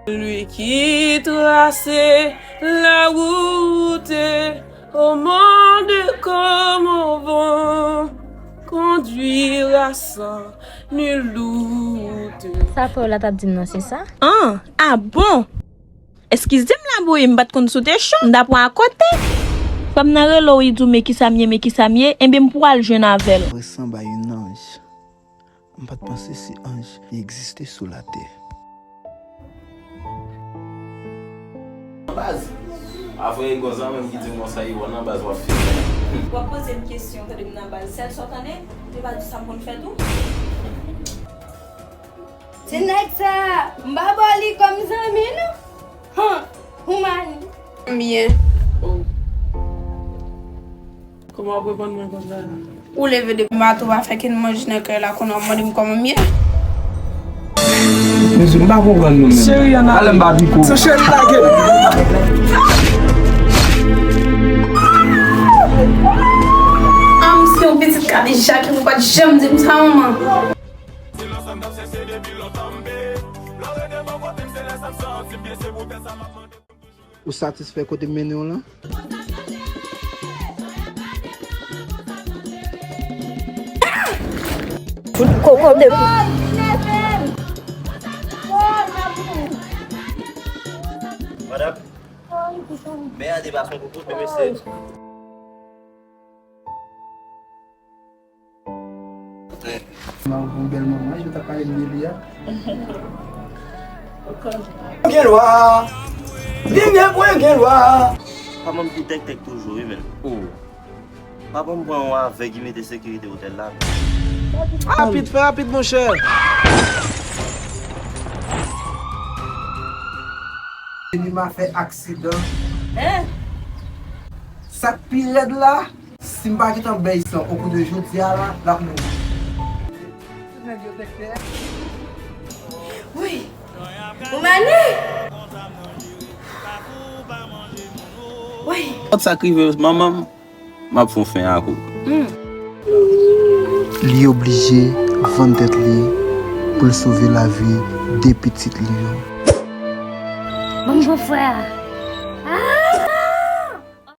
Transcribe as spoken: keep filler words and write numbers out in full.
Lui qui traçait la route au monde comme au vent, conduira sans nul doute. Sa frè w la t ap di m nan, se sa? An, a bon? Eskize m la, boo, m pa t konn si w te cho. M t ap wè akote. Frè m nan rele w, li di w, "Men kisa m ye, men kisa m ye," enben m pral jwenn avè l. Resanble à un ange. M pa t panse si anj egziste sou latè. Baz, apre gon zanmi m ki di m konsa, "Iwan nan baz w ap fini." W ap poze m kesyon, tande m nan baz. Sèl sa w tande, li pa di sa m konn fè tou. Ti nèg sa, m pa ba w li kòm zanmi, non. Han, ou mani. Byen. Kòman w ap reponn mwen konsa? Ou leve depi maten, ou pa fè kenn manje nan kay la, kounye a w mande m kòman m ye? Mezanmi, m pa konprann nou menm. Cheri, ann ale. Alè m pa piko. Sou cheri lage. An, m se yon pitit Kadija ki ou pa t janm di m sa, manman. Ou satisfè kote m mennen w lan? Fout koko de. Madanm, men an depa son koko, men mesye. Yon bèl manman, jan w t ap pale m de li a. Gen lwa. Li gen pou gen lwa. Pa banm di tèktèk toujou, wi, menn. Oh. Pa banm pran yon avèg ki mete sekirite otèl la. Rapid, fè rapid, monchè. Jemima fè aksidan. Hein? Sa k pi rèd la, si m pa gentan bèy san okou de jodi a la, l ap mouri. Wi. Ou mani? Wi. Kòb sa k rive manman m, m ap fè w fen ak ou. Hmm. Li oblije vann tèt li pou l sove lavi de pitit li yo. Ban m pran frè a.